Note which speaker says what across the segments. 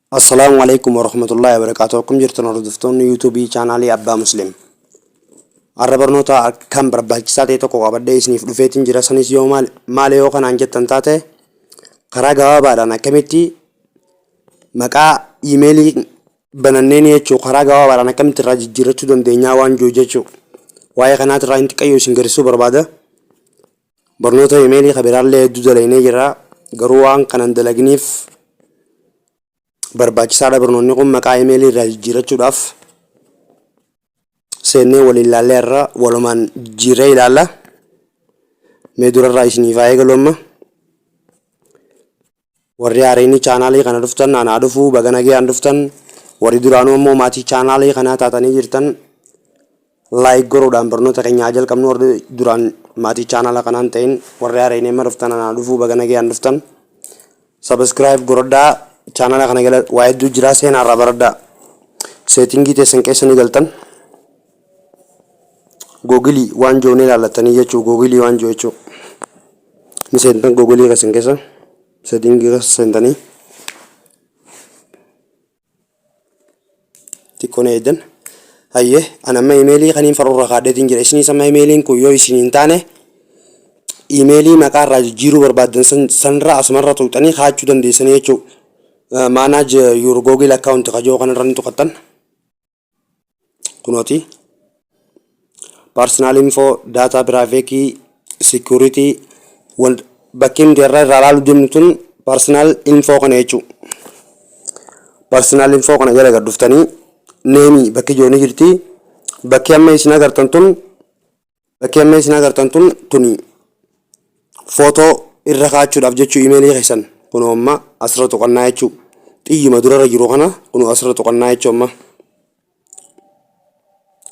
Speaker 1: Assalaamu alaikum warahmatullahi wabarakatuh. Akkam jirtan hordoftoonni yuutuubii chaanaalii Abbaa Muslim. Har'a barnoota akkaan barbaachisaa ta'e tokko qabadhee isiniif dhufeetiin jira. Sanis yoo maal maal yoo kanaan jettan taate, karaa gabaabaadhaan akkamitti maqaa iimeelii bananneen jechuu, karaa gabaabaadhaan akkamitti irraa jijjiirrachuu dandeenyaa waan jiru jechuu. Waa'ee kanaatirraa hin xiqqayyoo isin garsiisuu barbaada. Barnoota iimeelii kan biraallee hedduu dalagnee jirra. Garuu waan kana hin dalaginiif barbaachisaadha barnoonni kun. Maqaa iimeelii irraa jijjiirrachuudhaaf seennee waliin ilaallee irra walumaan jijjiirree ilaalla. Mee durarraa isiniif haa eegalu amma. Warri haareenii chaanaalii kana dhuftan anaa dhufuu, baga nagayaan dhuftan. Warri duraanuu ammoo maatii chaanaalii kanaa taatanii jirtan, like godhuudhaan barnoota keenya haa jalqabnu. Warri duraan maatii chaanaala kanaa hin ta'in, warri haareenii amma dhuftan, anaa dhufuu, baga nagayaan dhuftan. Subscribe godhadhaa, chaanaala kana jala waa hedduu jira, seenaa irraa baradhaa. Setting teessan keessa ni galtan. Google waan jiru ni ilaallattanii jechuu, Google waan jiru jechuu. Ni seentan Google keessan keessa, setting keessa seentanii xiqqoo na eegdan. Hayyee, ani amma imeelii kaniin farurra kaadheetiin jira. Isinis amma imeeliin kun yoo isin hin taane, imeelii maqaa irraa jijjiiruu barbaaddan sanirra asumarra tuqxanii kaachuu dandeessanii jechuudha. Manage your Google account kajoo kanarra ni tuqattan. Kunooti. Personal info, data privacy, security, wal bakki nuti irraa irraa ilaaluu deemnu tun personal info kana jechuudha. Personal info kana jala gad dhuftanii name bakki jiru ni jirti. Bakki amma isin agartan tun, bakki amma isin agartan tun, tuni footoo irra kaa'achuudhaaf jechuu imeelii keessan. Kunoo amma asirra tuqannaa jechuu. Xiyyuma durarra jiru kana kunoo asirra tuqannaa jechuu, amma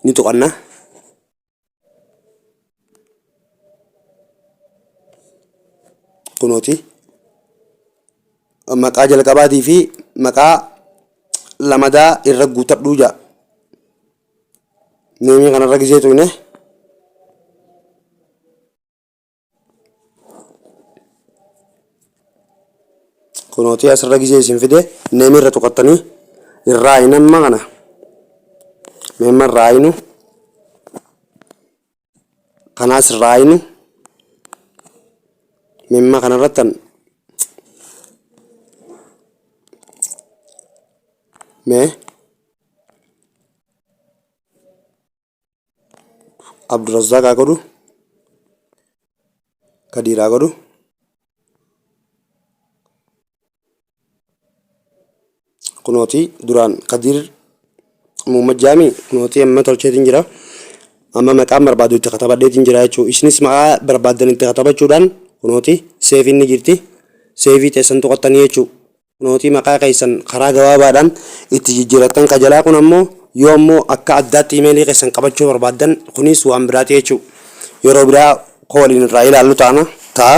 Speaker 1: ni tuqanna. Kunooti maqaa jalqabaatii fi maqaa lamadaa irra guutadhuu ja'a. Name kanarra gisee tuqne, kunooti asirra gisee isin fide, name irra tuqattanii irraa hin amma kana meemma irraa hinu, kanaas irraa hinu, meemma kanarrattan mee Abdurrazzaaq haa godhu, Kadiir haa godhu. Kunooti duraan Kadiir Muhammad Jaami, kunooti amma tolcheetiin jira. Amma maqaan barbaadu itti katabadheetiin jira jechuudha. Isinis maqaa barbaaddan itti katabachuudhaan kunooti save iin ni jirti. Save teessan tuqattanii jechuudha. Kunooti maqaa keessan karaa gabaabaadhaan itti jijjiirattan. Ka jalaa kun ammoo yoo ammoo akka addaatti imeelii keessan qabachuu barbaaddan, kunis waan biraati jechuudha. Yeroo biraa koo waliin irraa ilaallu taana ta'a.